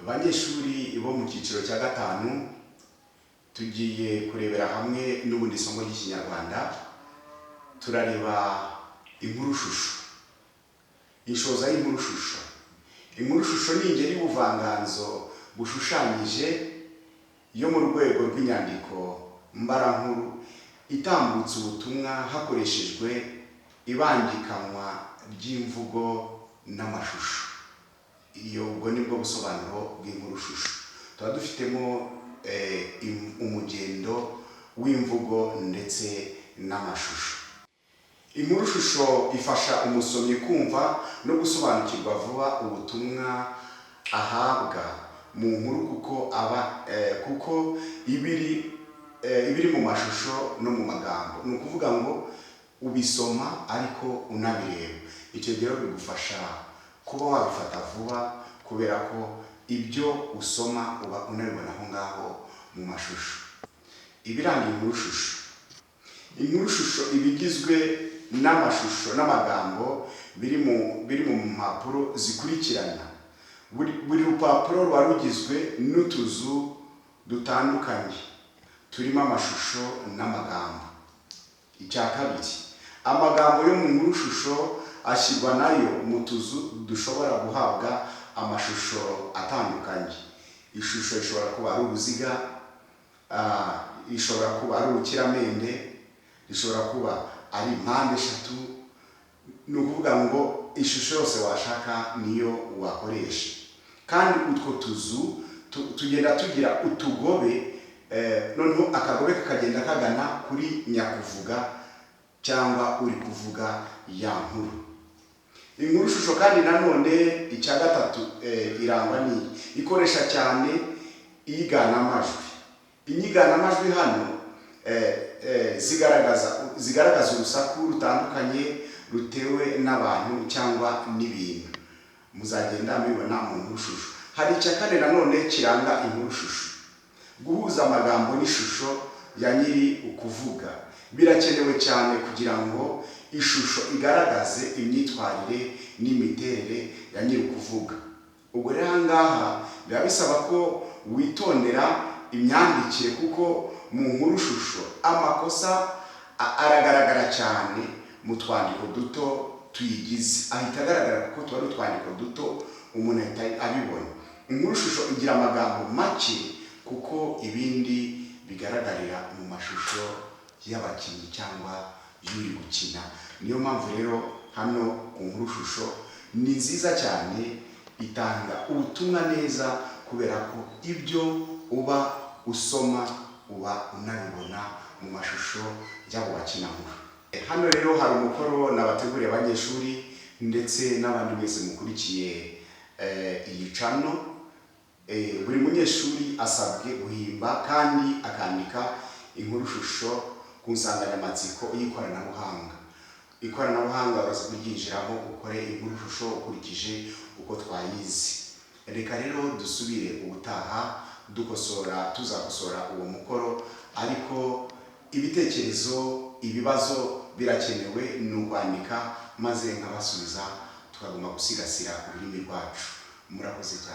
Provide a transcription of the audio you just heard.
Banyeshuri bo mu cyiciro cya gatanu, tugiye kurebera hamwe n'ubundi isomo ry'Ikinyarwanda. Turareba inkuru shusho, inshoza y'inkuru shusho. Inkuru shusho ni ingeri y'ubuvanganzo bushushanyije yo mu rwego rw'inyandiko mbarankuru itambutsa ubutumwa hakoreshejwe ibangikanywa ry'imvugo n'amashusho. Iyo ubwo ni bwo busobanuro bw'inkuru shusho. Tuba dufitemo umugendo w'imvugo ndetse n'amashusho. Inkuru shusho ifasha umusomyi kumva no gusobanukirwa vuba ubutumwa ahabwa mu nkuru kuko iba iri mu mashusho no mu magambo. Ni ukuvuga ngo ubisoma ariko unabireba. Icyo gihe rero bigufasha kuba wabifata vuba, kubera ko ibyo usoma uba unabibona aho ngaho mu mashusho. Ibiranga inkuru shusho: inkuru shusho iba igizwe n'amashusho n'amagambo biri mu mpapuro zikurikirana. Buri rupapuro ruba rugizwe n'utuzu dutandukanye turimo amashusho n'amagambo. Icya kabiri, amagambo yo mu nkuru shusho ashyirwa nayo mu tuzu dushobora guhabwa amashusho atandukanye. Ishusho ishobora kuba ari uruziga, ishobora kuba ari urukiramende, rishobora kuba ari mpande eshatu. Ni ukuvuga ngo ishusho yose washaka niyo wakoresha. Kandi utwo tuzu tugenda tugira utugobe, noneho akagobe kakagenda kagana kuri nyakuvuga cyangwa uri kuvuga ya nkuru. Inkuru shusho kandi nanone, icya gatatu, irangwa n'iyi: ikoresha cyane iyiganamajwi. Inyiganamajwi hano zigaragaza urusaku rutandukanye rutewe n'abantu cyangwa n'ibintu. Muzagenda mubibona mu nkuru shusho. Hari icya kane nanone kiranga inkuru shusho: guhuza amagambo n'ishusho ya nyiri ukuvuga birakenewe cyane kugira ngo ishusho igaragaze imyitwarire n'imiterere ya nyiri ukuvuga. Ubwo rero aha ngaha biba bisaba ko witondera imyandikire, kuko mu nkuru shusho amakosa aragaragara cyane mu twandiko duto tuyigize. Ahita agaragara kuko tuba ari utwandiko duto, umuntu ahita abibona. Inkuru shusho igira amagambo make kuko ibindi bigaragarira mu mashusho y'abakinnyi cyangwa y'uri gukina. Niyo mpamvu rero hano ku nkuru shusho ni nziza cyane, itanga ubutumwa neza kubera ko ibyo uba usoma uba unabibona mu mashusho y'abo bakinankuru. Hano rero hari umukoro nabateguriye, abanyeshuri ndetse n'abandi mwese mukurikiye iyi channel. Buri munyeshuri asabwe guhimba kandi akandika inkuru shusho ku nsanganyamatsiko y'ikoranabuhanga. Ikoranabuhanga uraza kuryinjiramo, ukore inkuru shusho ukurikije uko twayize. Reka rero dusubire ubutaha dukosora, tuzakosora uwo mukoro. Ariko ibitekerezo, ibibazo birakenewe, ni ukwandika maze nkabasubiza, tukagomba gusigasira ururimi rwacu. Murakoze cyane.